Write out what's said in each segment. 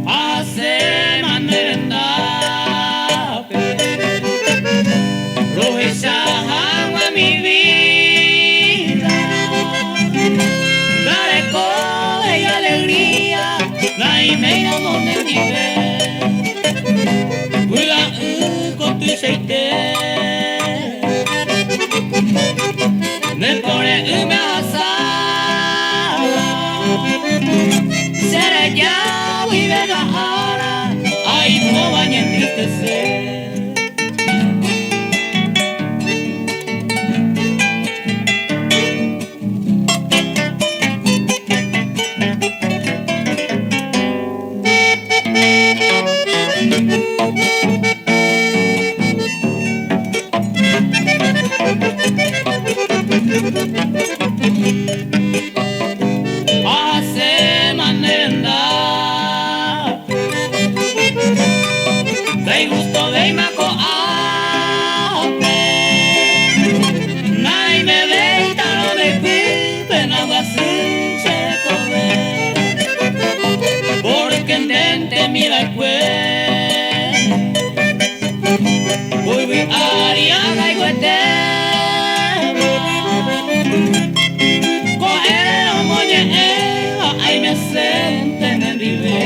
Aséma ne rendápe rohecha hag̃ua mi vida. Ndarekovéi alegría naiméiramo nendive. Vy'a'ỹ ko tuichaite ne pore'ỹme ahasáva. Che reja guive ha'ára aipóva ñentristece. Ahaséma ne rendápe, ndaigustovéima ko'ápe, naimevéitarõ nde pýpe naguasy che rekove, pórke ndéntemi va'ekue yvy ári ahayhuetéva. Ko'ẽrõ omoñe'ẽva aimesénte nendive.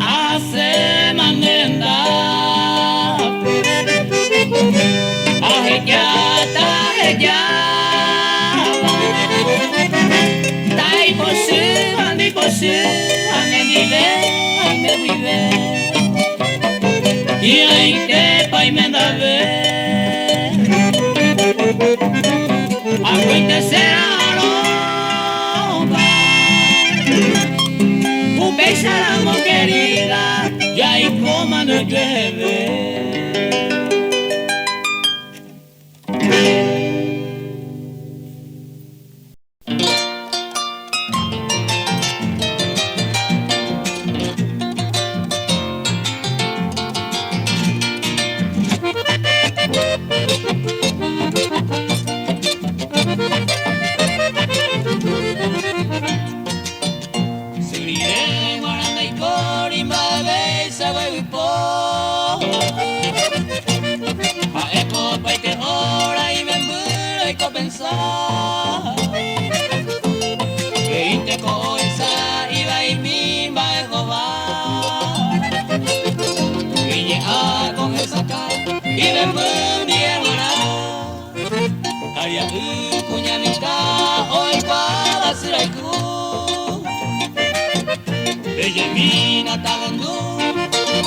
Aséma ne rendápe, ahejáta ahejáva. Ndaipochy ha ndipochy ha nendive aime guive. Hi'ãitépa imendave. Ag̃uíte che ra'arõva. Upéicharamo querida jaikóma ndojueheve. Syrire g̃uarã ndaipóri mba'evéichagua yvypo. Ha'éko opaite óra imemby roikopensa. He'ínte ko ohecha ivaimi mba'e hova. Iñe'ã ko hesakã imemby ndie g̃uarã. Karia'y kuña mitã oikuaáva sy rayhu. Pejemína tahendu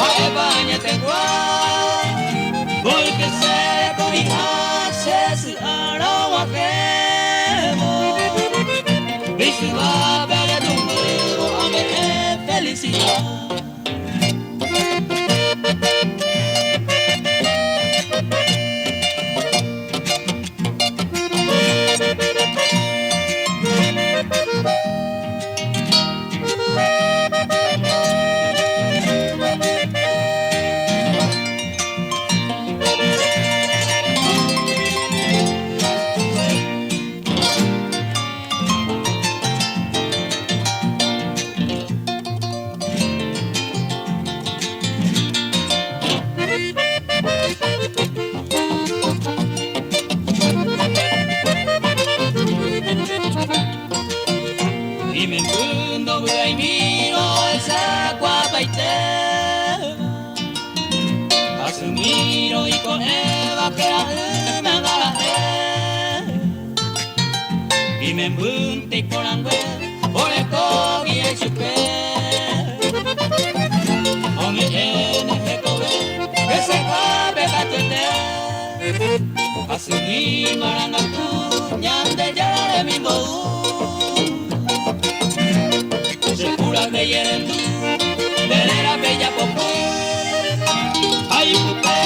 ha'épa añetegua, pórke che rekoviha che sy ára og̃uahẽvo. Isyva peve tumbývo ame'ẽ felicidad. Imemby ndovy'aimírõ ohechakuaapaitéva, hasymírõ iko'ẽva kera'ỹme angara'e. Imembýnte iporãngue orekógui ichupe. Ome'ẽne hekove hesehápe katuete. Hasymi marangatu Ñandejára remimbou. Che purahéi. Reyerendu, nde japopo, aipupe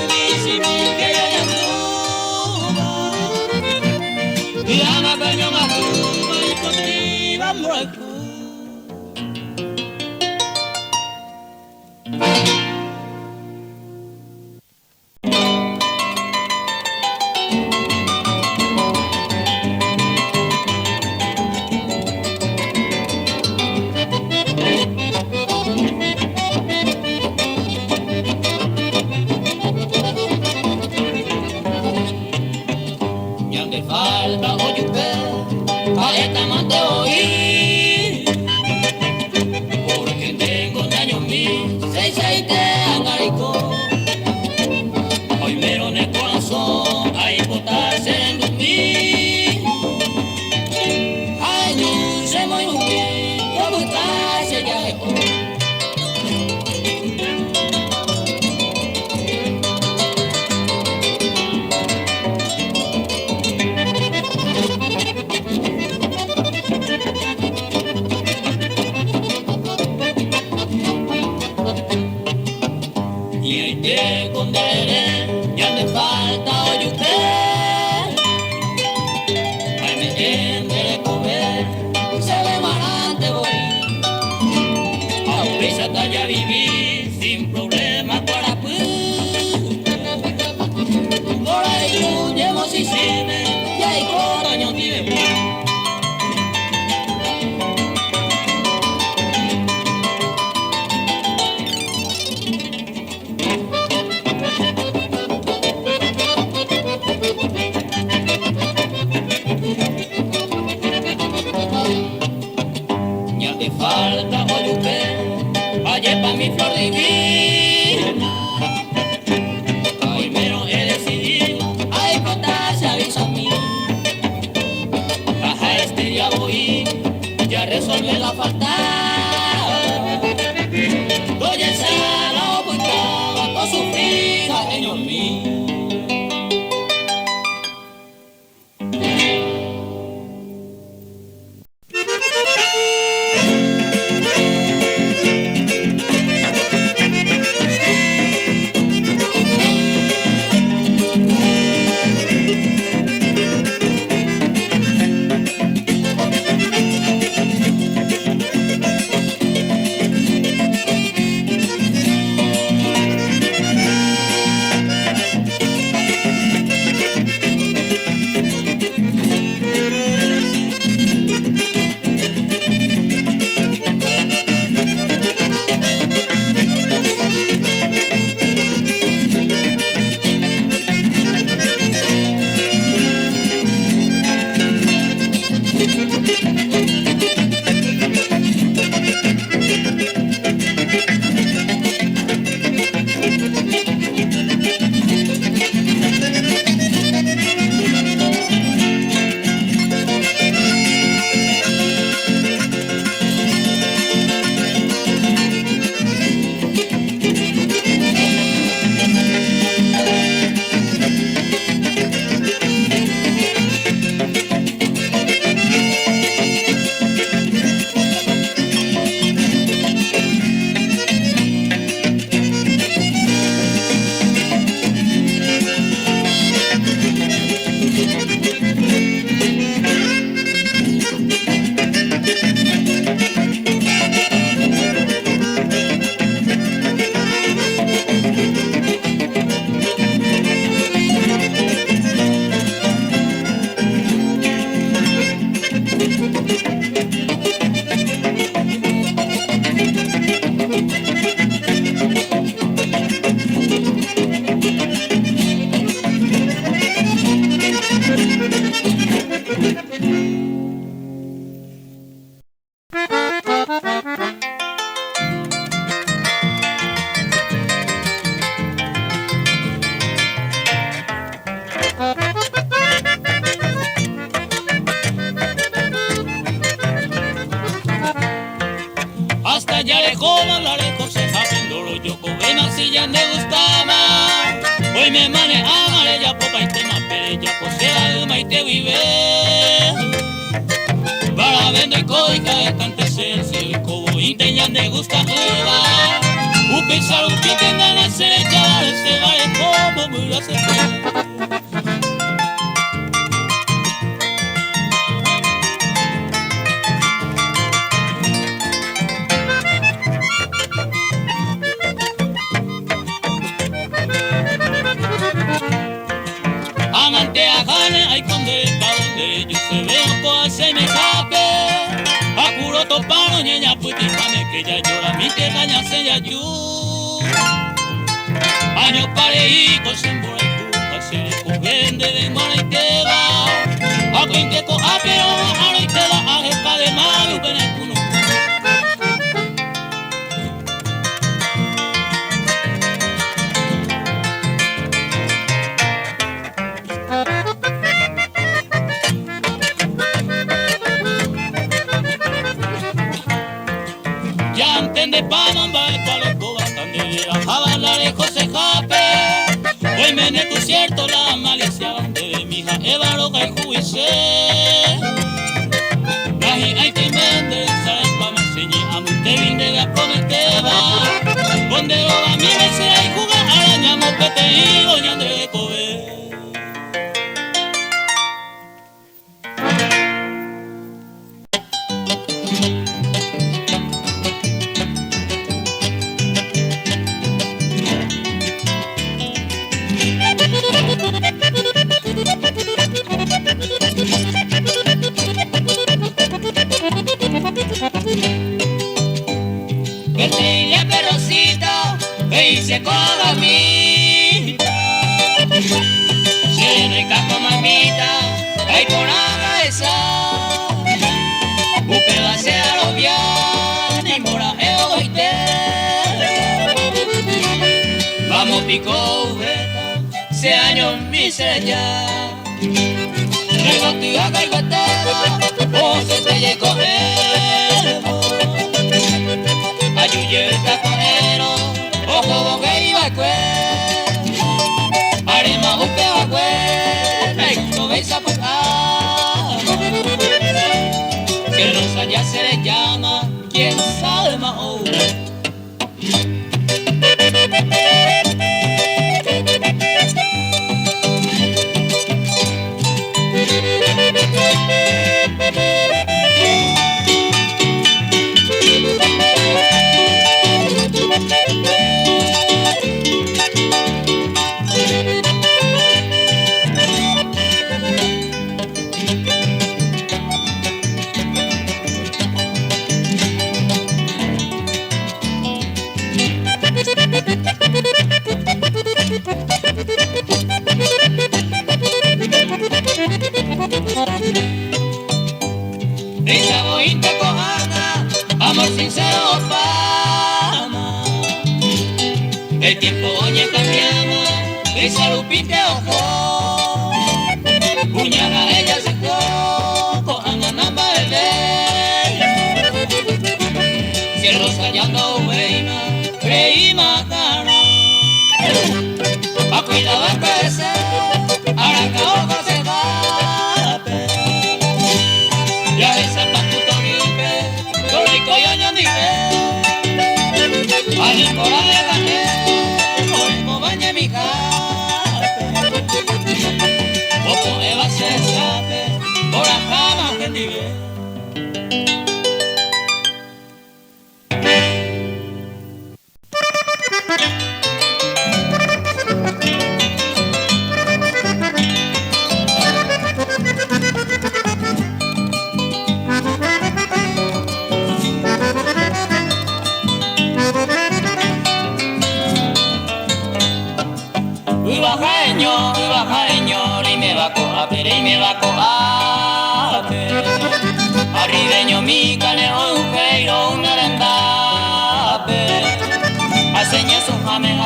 michĩmi kejañandúva, Vy'áma ñongatúva ipotĩva mborayhu. Ñande falta ojupe, ha'étamante voi, porque tengo ñañomi, seisaite angareko. Oimérõ ne korasõ aipota che rendumi, ha'eño chemoirũmi topyta che jahe'o. Hi'ãite ko nde rere ñande falta ojupe, ame'ẽ nde rekove chéve g̃uarãnte voi, ha upéichata javivi sin problema kuarapýpe. Mborayhu ñemochichĩme jaikóta ñondivepa. Ñande falta ojupe, ajépa mi flor divina. Oimérõ edecidido aipota che avisami, taha este día voi ya resolve la falta. Tojecha la opytáva tosufri ha'eñomi. Hasta ya lejos la lejos se japendoro yo cobema si ya me gustaba. Hoy me maneja ya popa y tema pere ya posea y te vive. Para vender coica cante se Aníke jajorami térã ñasẽ jaju. Añopareíko che mborayhu ha che rekove ndéve g̃uarãitéva. Akóinte ko'ápe roha'arõitéva aheka de mal upe ne kunu'ũ. Ya ntendepáma mba'épa roikóva ndéve raháva la rejosehápe. Oiméne ku cierto la maliciaba ndéve mija Eva rohayhúgui che. Nahi'ãitéime nderesaraipáma che ñe'ãmbytégui ndéve aprometéva. Ko nde rovamíme che rayhúva ára ñamopeteĩvo ñande rekove. Dile perrocito que hice mamita. Se no caco mamita, ay por esa. Upe se arobia, ni mora oite. Vamos pico ujeta, se año mi ya. Traigo tu y o se te llegó Ayuyeta coero, ojo bogue iba cue. Arema upe agüe, me veis a Que rosa ya se le llama, quién sabe más. Amor sincero fama. El tiempo oye cambiama, esa lupite ojo. Puñada ella se coco, ananamba bebé. Cierro sayando weima, reima cara. A cuidado a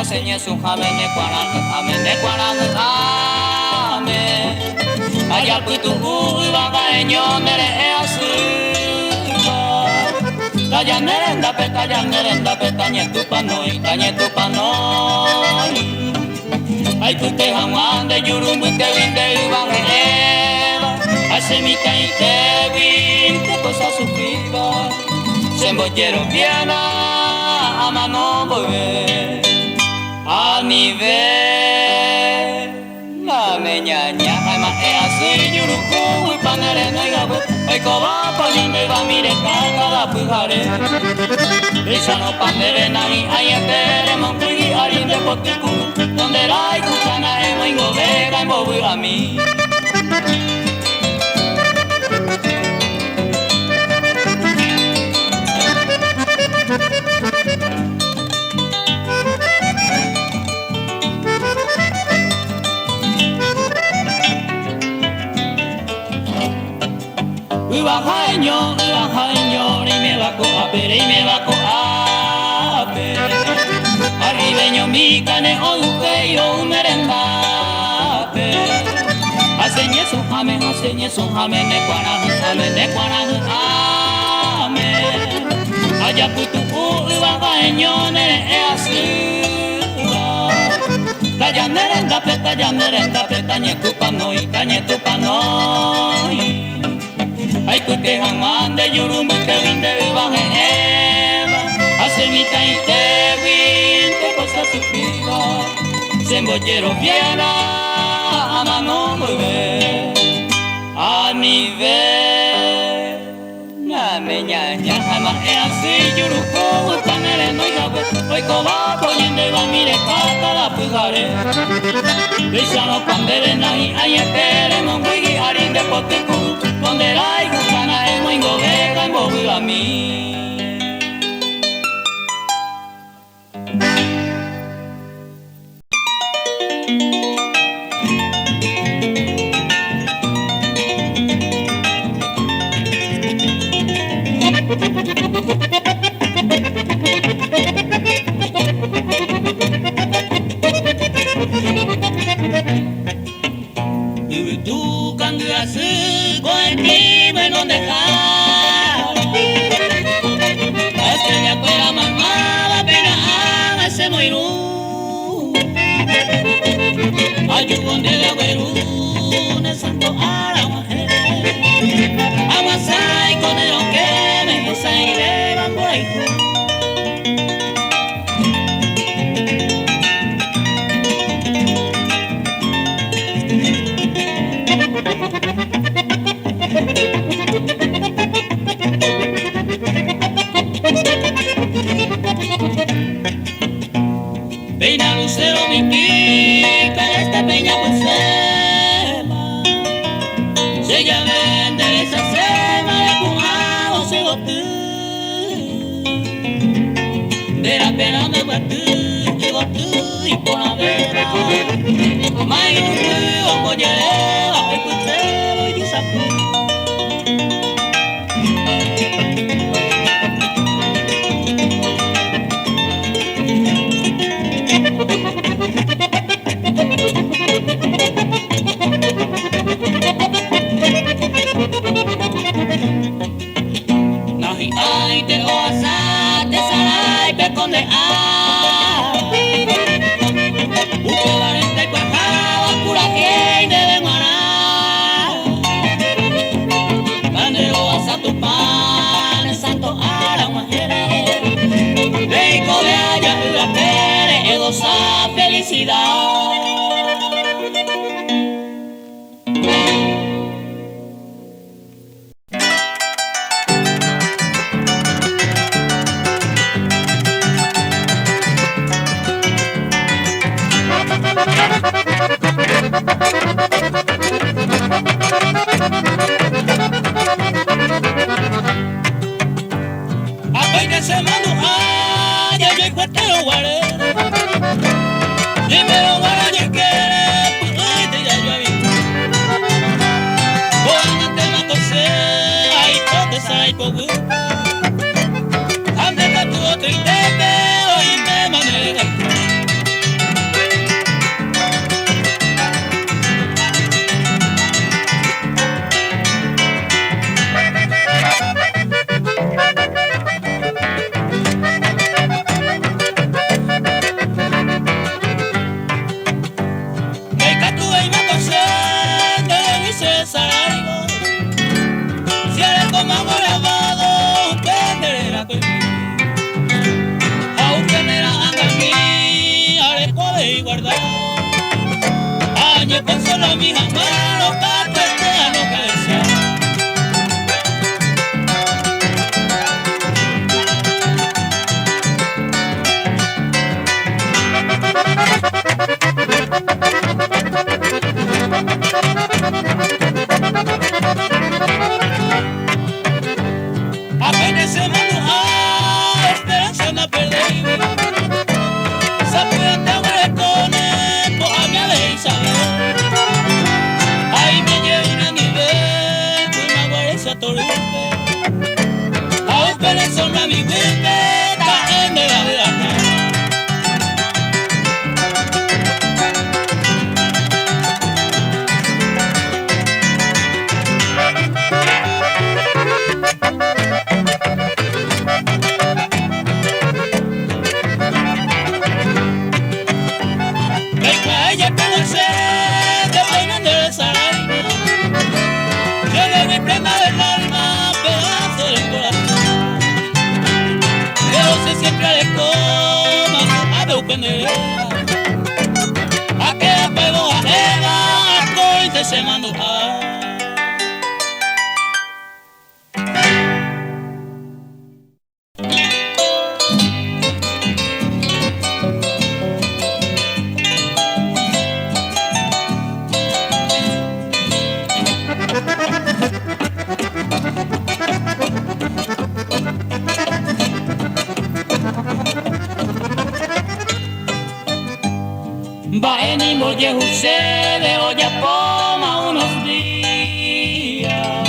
Aseñe su jame, ne cuaran, ame, ne cuaran, ame. Allá putu ubajaeño, nere asuba. Tallanerenda pe, tallanerenda pe, tañetupanoi, tañetupanoi. Ay pute jaguán de yurumbu te winde ubajeeva. Asemita y te winte cosa sufriba. Sembollero viana, ama no volver. A nivel la meñaña, ma e así yuruku, y panere no igabu. Ay koba pa yunde va mire cada pujare. Esa no pandere nani ay etere monkuigi arinde potiku. Donde la ikukana e moingo vega en bobu a mí. Yva ha'eño, yva ha'eño, reiméva ko'ápe, reiméva ko'ápe. Arribeño mi kane'õ upéi ou ne rendápe. Ha che ñesũháme, ha che ñesũháme, ne kuarahy'ãme, ne kuarahy'ãme. Ajapytu'u yva ha'eño ne re'ẽ asýva. Taja ne rendápe, taja ne rendápe, tañetupanói, tañetupanói. Aipyte hag̃ua nde juru mbytégui nde yva he'ẽva, ha che mitãitéguinte ko che asufríva, che mbojeroviána amano mboyve. Anive ñaneñaña ha ma'ẽ asy ijuruku guypa ne renói hague, oikóva ko ñandeyvami reka káda pyhare. Péicharõpa ndéve nahi'ãiete remongúi hi'ári nde poty kuru, ko nde rayhuhána emoingove ha embovy'ami. Yvytu kangy asy ko'ẽtĩ renondehára. Estrella-kuéra maymáva péina ág̃a chemoirũ. Ajúvo ndéve agueru ne santo ára og̃uahẽ. Aguasái ko ne rokẽme hesãivéva mborayhu. Péina lucero mimbípe esta peña pyséma Che jave nde rechaséma repu'ãvo che goty Nde raperã mbeguaty yvoty iporãvéva May'ũndy ombojeréva oipytévo ijysapy. Nahi'ãite ohasa tesaráipe ko nde ára. Upévare ndaikuaaháva purahéi ndéve g̃uarã. Nde rohasa Tupã ne santo ára og̃uahẽre. Reikove aja yvapére egosa felicidad. Apéina che mandu'a jajoikuetérõ guare, ñaimérõ guare ojeikére py'ỹinte jajoavy. Ko'ág̃antema ko che aipo tesãi poguýpe, ha nde katu otroitépe oiméma ne rehayhu. Ndaikatuvéima ko che ndehegui che saráivo, si arekóma grabado upe nde rerakuemi, ha upe ne ra'ãngami areko avei guardado, añekonsolami hag̃ua rokatuete anokedecha. Apenas che mandu'a esperanza ndaperdéigui, sapy'ánte aguerekóne po'ámi avei chave. siempre arekóma ave upe nde réra. Ake apévo ha'éva akóinte chemandu'a. Mba'e ningo ojehu chéve ojapóma unos días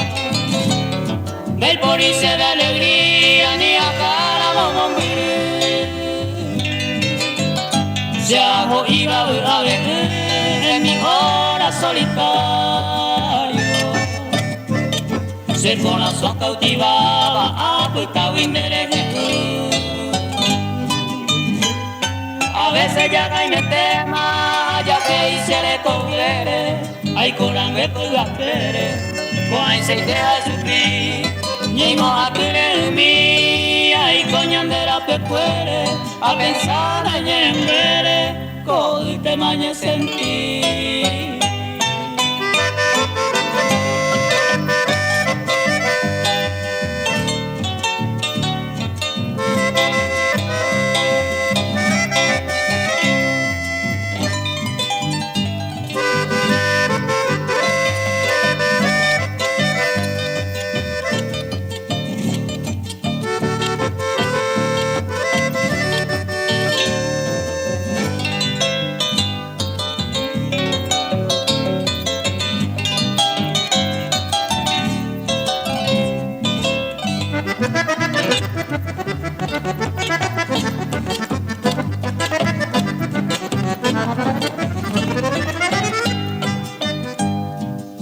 Ndaipóri chéve alegría ni aháramo mombyry Che aho'íva vy'ave'ỹ en mi hora solitario Che korasõ cautivaba apytágui nde rehe'ỹ A veces ya haimetéma ajahéi che rekovére Aiko rangue ko yvapére ko'ãichaite ajupi Ñeimo'ã kyre'ỹmi aiko ñande rapekuére Apensa nañe'ẽnguére ko'ýtema añesenti.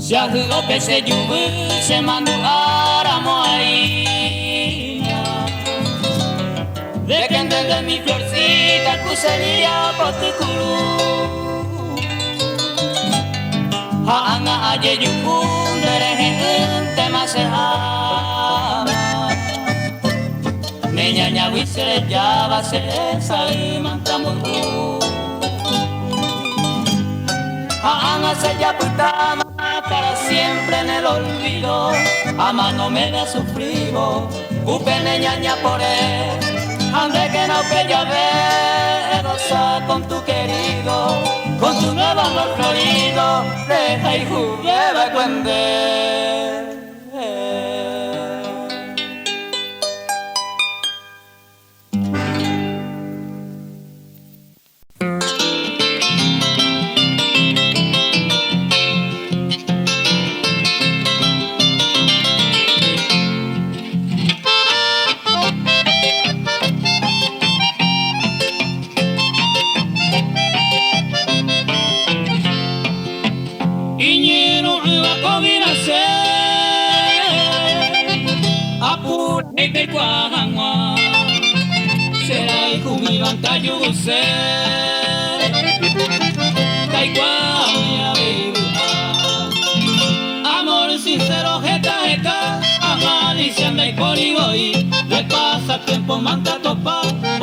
Che ahy'ópe che juvy che mandu'a ramo aína De que entende mi florcita ku che liria poty kuru Ha ág̃a ajejuhu nde rehe'ỹntema che áma Ne ñañagui che rejáva che resay manta mboy'u Ha ág̃a che japytáma para siempre en el olvido Ama no me da sufrivo upe ne ñaña pore Ha ndékena upe jave egoza con tu querido Con tu nuevo amor florido rehayhuvéva'ekue nde. Iñirũ'ỹva ko virase Apurahéi peikuaa hag̃ua Che rayhumívante ajuguse Taikuaami avei vy'a Amor sincero heta heta Amalicia ndaipóri voi De pasatiempo mante atopa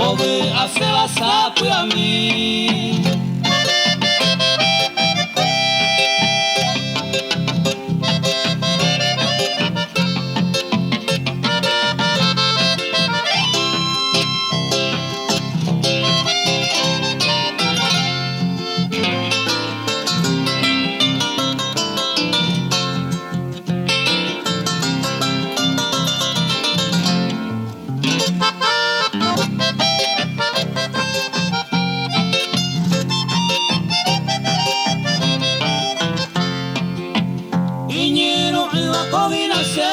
Ovy'aséva sapy'ami. Iñirũ'ỹva ko virase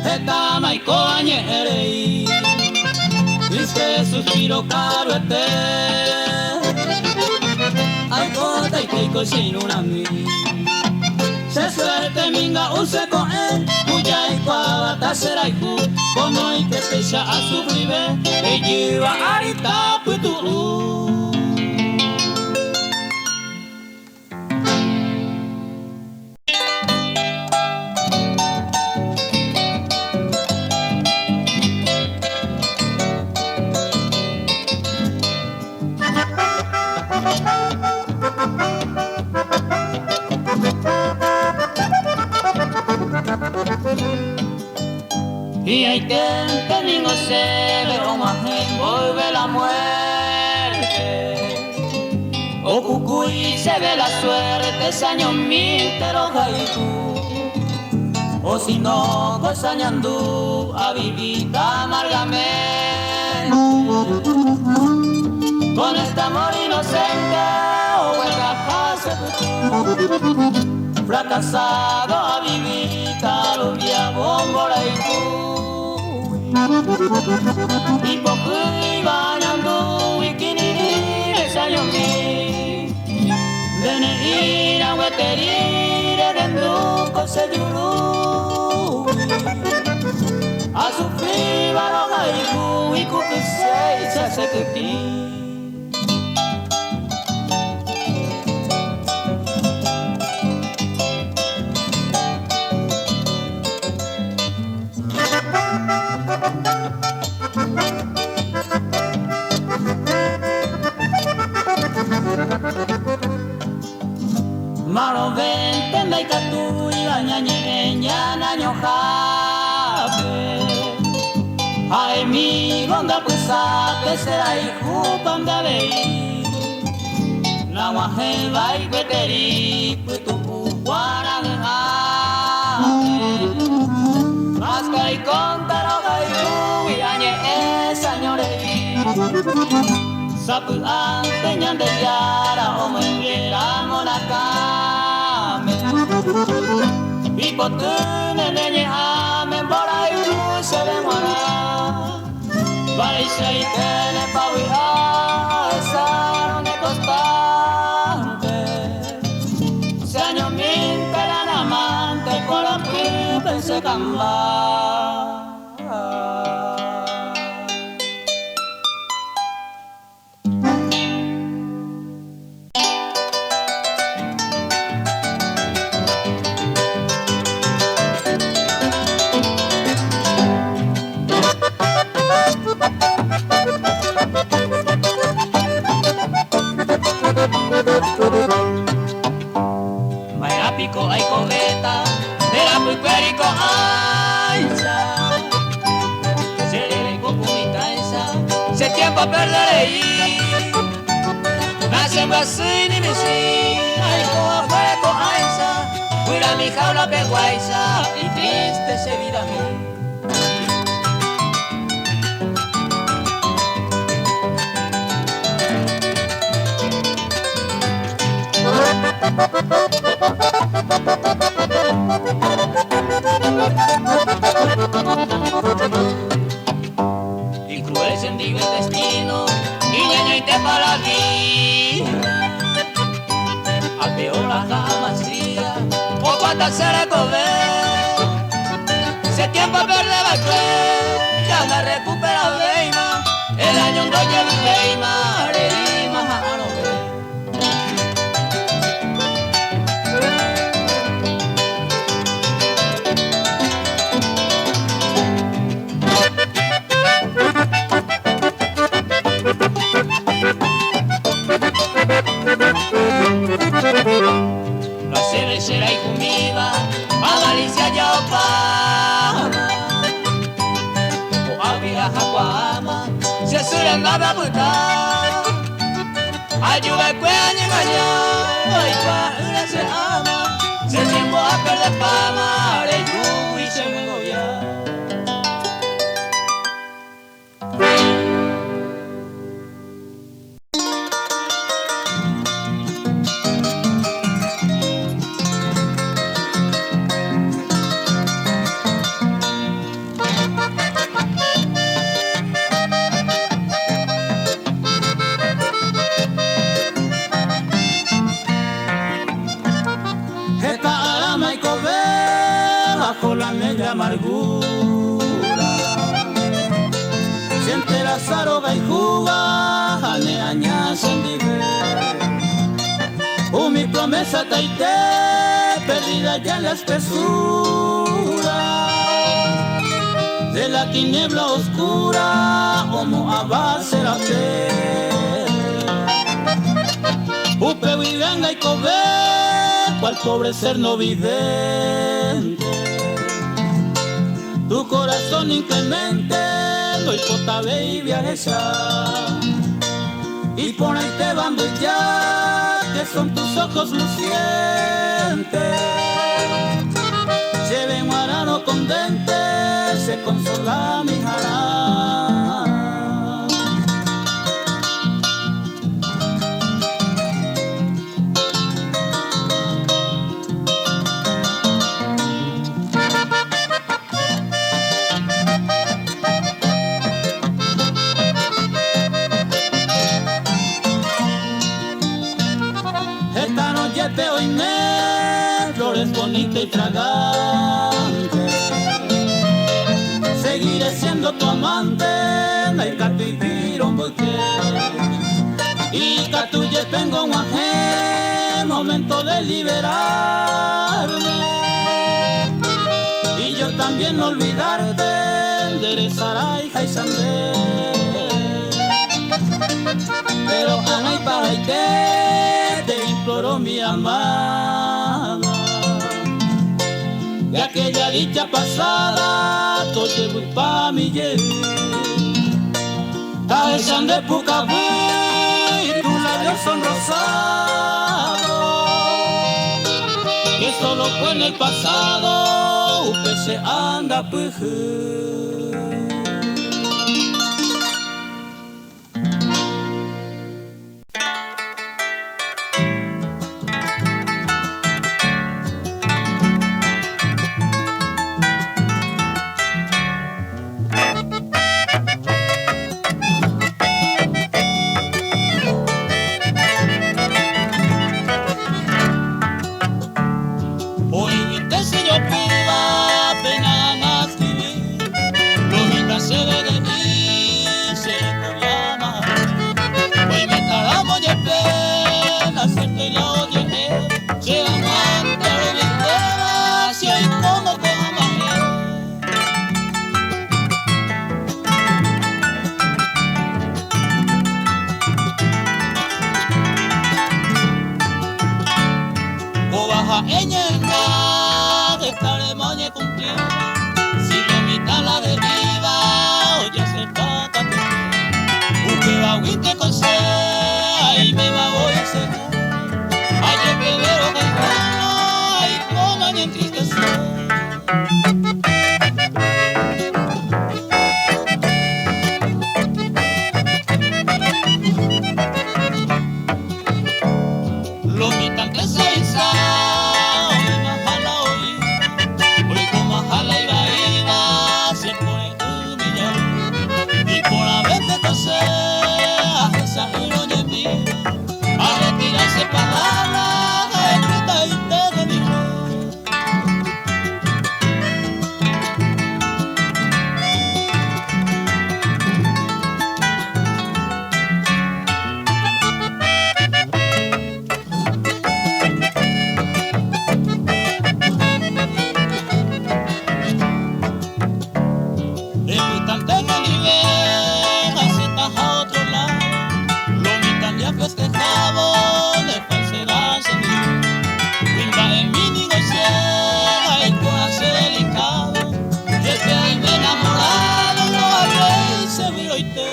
Hetáma oiko añe'ẽ rei Triste suspiro karuete Aikotaite ko che irũrãmi Che suerte minga'u che ko'ẽ Ku jaikuaáva ta che rayhu Konoite péicha asufrive Ijyva ári tapytu'u. Hi'ãiténte ningo chéve og̃uahẽ mboyve la muerte. Okukúi chéve la suerte cheañomínte rohayhu. O si no ko che añandu avivíta amargamente. Con este amor inocente ogueraha che pytu. Fracasado avivíta aroviávo mborayhúgui. Ipohýiva añandúgui kirirĩme che añomi. Nde ne'ĩra gueteri rehendu ko che jurúgui. Asufríva rohayhúgui ku kyséicha che kytĩ. Marõvénte ndaikatúiva ñañe'ẽ ñanañohápe. Ha'emívo ndapysápe che rayhúpa nde avei. Nag̃uahẽvai gueteri pytu'u guara'ỹhápe. Más que contar rohayhúgui añe'ẽ cheañorei. Sapy'ánte Ñandejára omoingéramo n'akãme. Ipotýne ne ñe'ãme mborayhu chéve g̃uarã. Mba'eichaiténepa vy'a ahechárõ ne constante. Che añomínte la ne amante korapýpe che kamba. Mba'erã piko aikovéta nde rapykuéri ko'áicha. Che rereko ku mitãicha che tiempo aperderei. Nachembyasýi ni michĩ aiko haguére ko'áicha guyrami jaula peguáicha itriste che vidami. Y cruel sendigo el destino iñañaitépa la vida. Apeor aja amastría opáta che rekove. Che tiempo aperde va'ekue ja ndarecuperavéima el año ndojevyvéima reíma ha'arõve. La cervecera y jumíva, a malicia ya opama. O avia jacuama, se suranga puta. Ayuda que aña ay pa una se ama, se tiempo a perder fama, re y se mundo ya. Heta árama aikove bajo la negra amargura. Siente la zaroga y juga, ane aña sendive. Umi promesa taite, perdida ya en la espesura de la tiniebla oscura, como abaserate. Upe venga y cobe, cual pobre ser no vidente. Tu corazón inclemente ndoipotavéi viajecha Iporãitéva mbyja que son tus ojos lucientes Chéve g̃uarã rokondénte che consola mi harã. Hetárõ jepe oime flores bonita y fragante Seguiré siendo tu amante ndaikatúi romboyke Ikatu jepe og̃uahẽ momento de liberarme Y yo también olvidarte nderesarái háicha nde Pero ág̃a ipahaite te imploro mi amada De aquella dicha pasada tojevypami jey Tahecha nde pukavy tus labios sonrosados Que solo fue en el pasado upe che anga pyhy. Oĩvite che jopýva péina ág̃a askrivi, lo mitã chéve he'i che rekoviáma. Oimétaramo jepe naciertoi la oje'e, che aguanta rovitéva si oikómo ko'ã mba'e. Kóva ha'e ñe'ẽnga hetárema oñekumplíva, si lo mitã la he'íva ojaserta katuete. Upévaguinte ko che aiméva voi seguro, ajepeve rohayhúrõ aikóma añentristece. Lo mitãnte cheisa oĩmaha la oĩva, oikomaha la ivaíva, che pore'ỹmi jey. Iporãvénte ko che ahecha'ỹrõ ñemíva, arretira che palabra ha'etétaite nendive. Repytante nendive hasẽtaha otro lado, lo mitã jafestehávo ne falsedad chendive. Kuimba'emi ningo che ha'ekuaa che delicado, jepe aime enamorado ndovaléi che vyroite.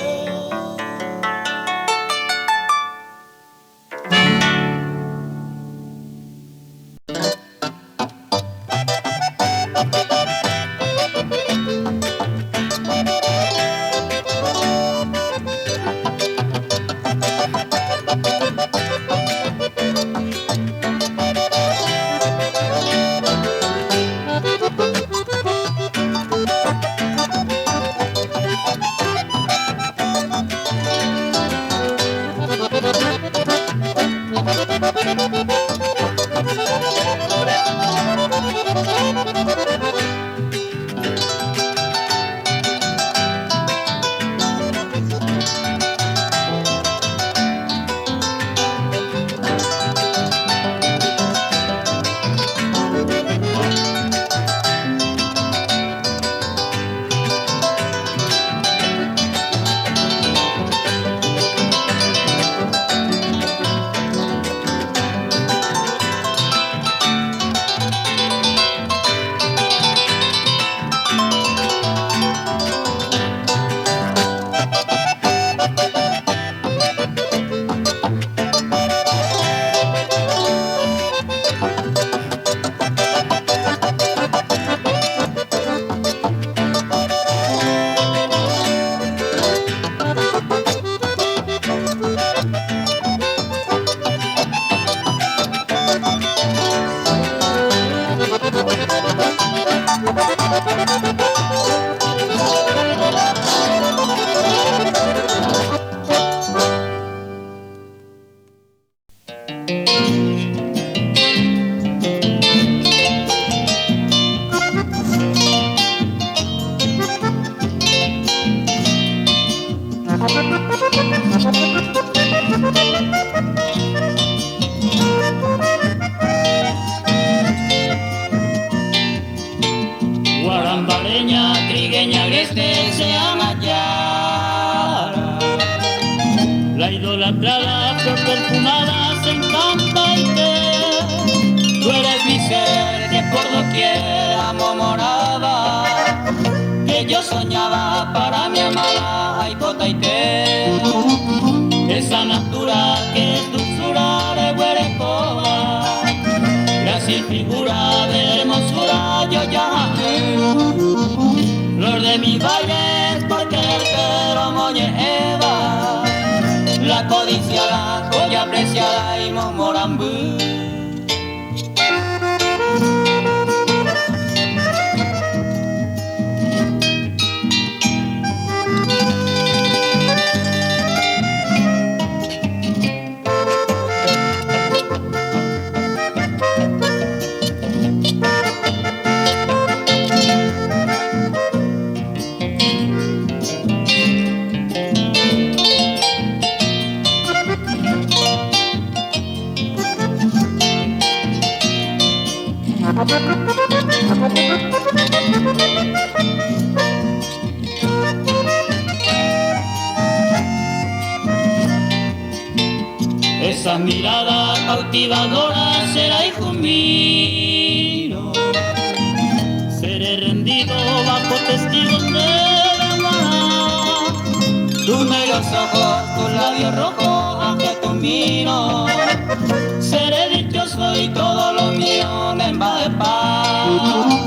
Idolatrada, flor perfumada, se encanta y te. Tú eres mi ser que por doquier amo moraba, que yo soñaba para mi amada, ay potaite. Esa natura que es dulzura de huerecoa, gracia figura de hermosura, yo ya Flor de mi baile es porque el pero moñeva, la codiciada, joya preciada y momorambú. Esa mirada cautivadora será hijo mío. Seré rendido bajo testigos de la mar. Tus negros ojos, tus labios rojos, a que tu miro. Seré dichoso y todo lo mío me va de paz.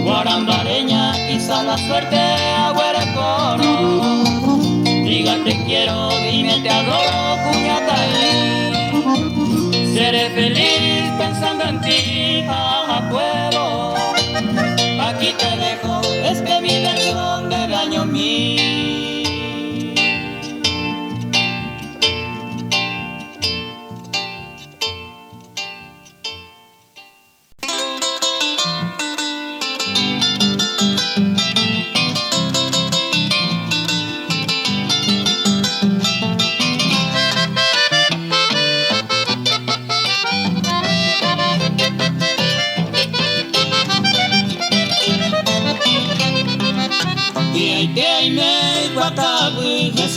Guarambareña, quizá la suerte agüere coro. Diga te quiero, dime te adoro, cuñataí. Seré feliz pensando en ti, jaja, puedo. Aquí te dejo, este mi verso del año mío.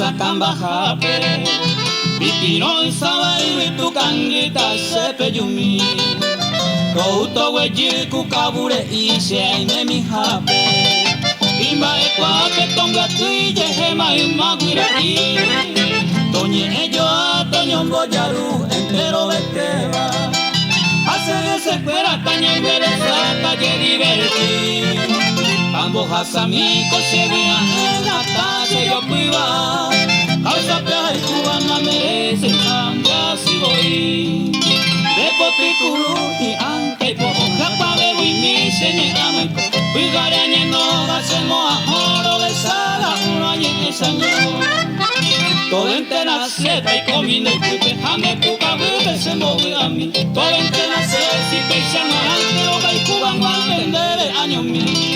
Sakambajape Pipiron sabai tukangita sepeyumi Touto weji kukabure ishe aime mijape Imba ekua tonga tuye hema imaguirari Toñe ello a toño mboyaru entero beteba Hace de secuera taña y calle divertir Tambo hasami kosebia en la yo piba Causa pea y cubana merece cambia si voy. De poticuru y anke po japa bebo y mi señe ameko Pigareñe no hacemos a oro de sala uno añe esa Todo entera seta y comiendo y pupe jame puca bupe se move a mí. Todo entera se si peisan a y cuban guan año mi.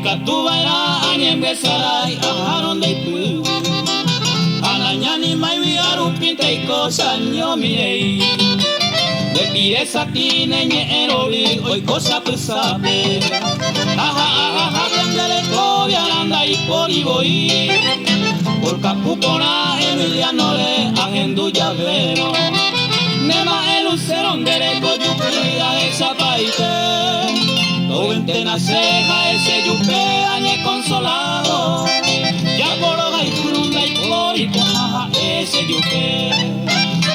Ikatuvaera añembesarai ajaron de ipu Anañani maiwi arupinta y cosa ñomirei De pireza tine ñe erori hoy cosa pusape Aja aja aja grandele tobia anda y poriboi Por capupona Emiliano le ajendu llavero Nema el lucero dereko yukuida esa paite Todo ceja ese yupe añe consolado. Ya por y curunda y por y pojaja ese yupe.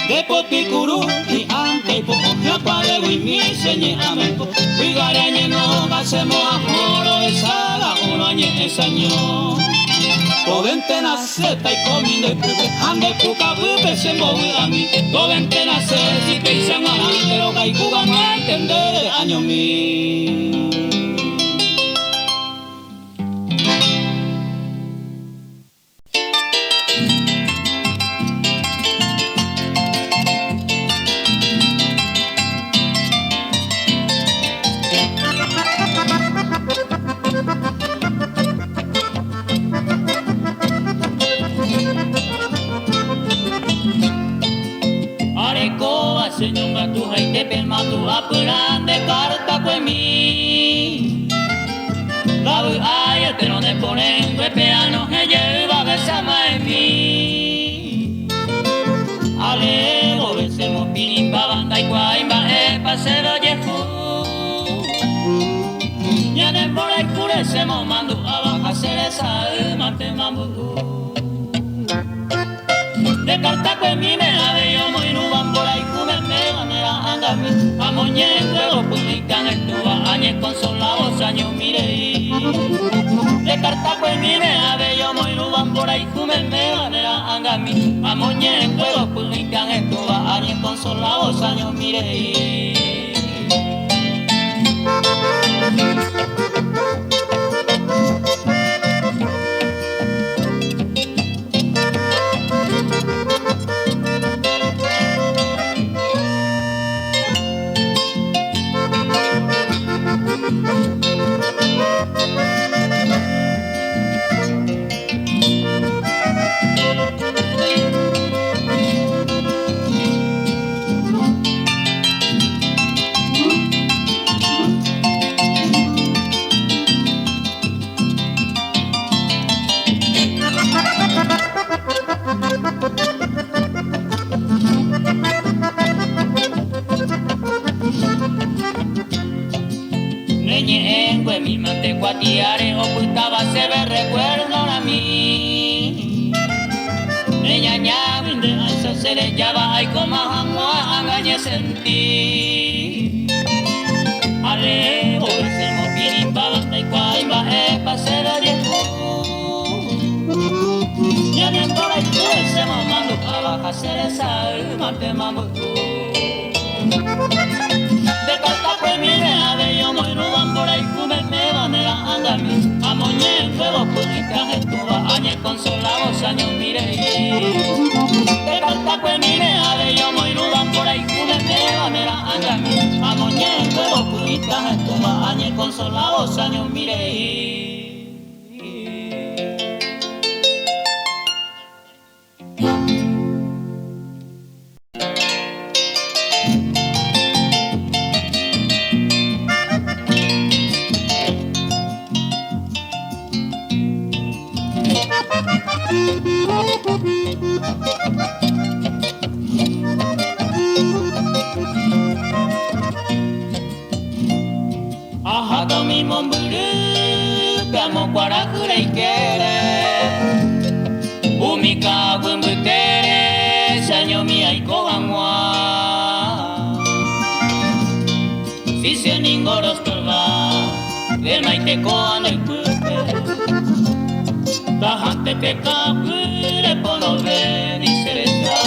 De poticuru y ante y poja de mi señe ameko. Cuigarañe no hacemos a joro esa la uno añe esa ño. Todo zeta y comiendo y pupe, ande puca bupe se move a mí. Todo nace si pisan a pero y cuba no entender año mi. Ndavy'aietérõ ne porẽngue pe anohẽ jeýva besamaemi. Alevo chemopirĩmbáva ndaikuaái mba'épa chéve ojehu. Ñane mborayhúre chemomandu'áva ha che resay mante mamby'u. Nde kartakuemíme avei omoirũva mborayhu meméva ne ra'ãngami. Amoñe'ẽnguévo py'ỹikã hetũva añekonsolávo che añomi rei. Nde kartakuemíme avei omoirũva mborayhu meméva ne ra'ãngami. Amoñe'ẽnguévo py'ỹikã hetũva añekonsolávo che añomi rei. Ne ñe'ẽnguemi mante kuatiáre opytáva chéve recuerdo-rami. Ne ñañágui nde áicha cherejáva aikóma hag̃ua ág̃a ñesenti. Alevo chemopirĩmbáva ndaikuaái mba'épa chéve ojehu. Ñane mborayhúre chemomandu'áva ha che resay mante mamby'u. Nde kartakuemíme avei omoirũva mborayhu meméva ne ra'ãngami. Amoñe'ẽnguévo py'ỹikã hetũva añekonsolávo che añomi rei. Nde kartakuemíme avei omoirũva mborayhu meméva ne ra'ãngami. Amoñe'ẽnguévo py'ỹikã hetũva añekonsolávo che añomi rei. Aháta umi mombyrýpe amo kuarahy reikére, umi ka'aguy mbytére che añomi aiko hag̃ua. Si che ningo rostorva demaite ko'ã ndoipýpe, tahánte pe ka'aguýre ponove ni che resa.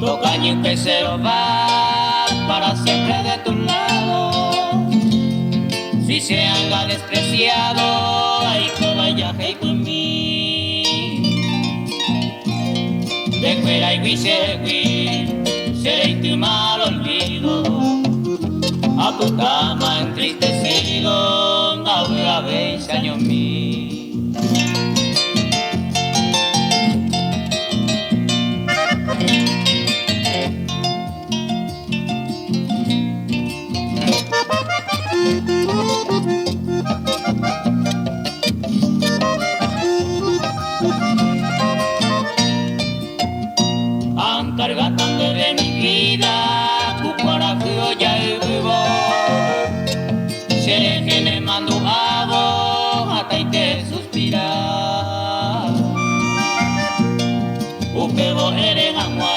Tokañy pe che rova para siempre de tu lado. Si che anga despreciado aikóva ijaheipymi. Ndekueraigui chehegui che reityma al olvido. Apytáma entristecido ndavy'avéi che añomi. Ankargáta ndéve mi vida ku kuarahy ojayvyvo. Che rehe nemandu'ávo hatãite suspira. Upévo ere hag̃ua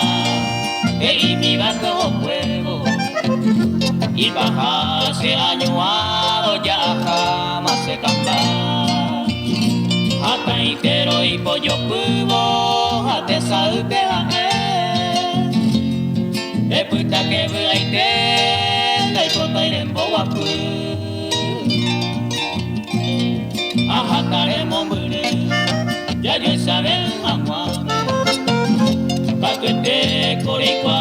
he'ímiva tohokuévo. Ipaha che añuávo ja'aháma che kamba. Hatãite roipojopývo ha tesaýpe ha'e. Epytáke vy'aite ndaipotái remboguapy. Aháta remombyry jajoechave hag̃uáme. Katuete ko reikuaa.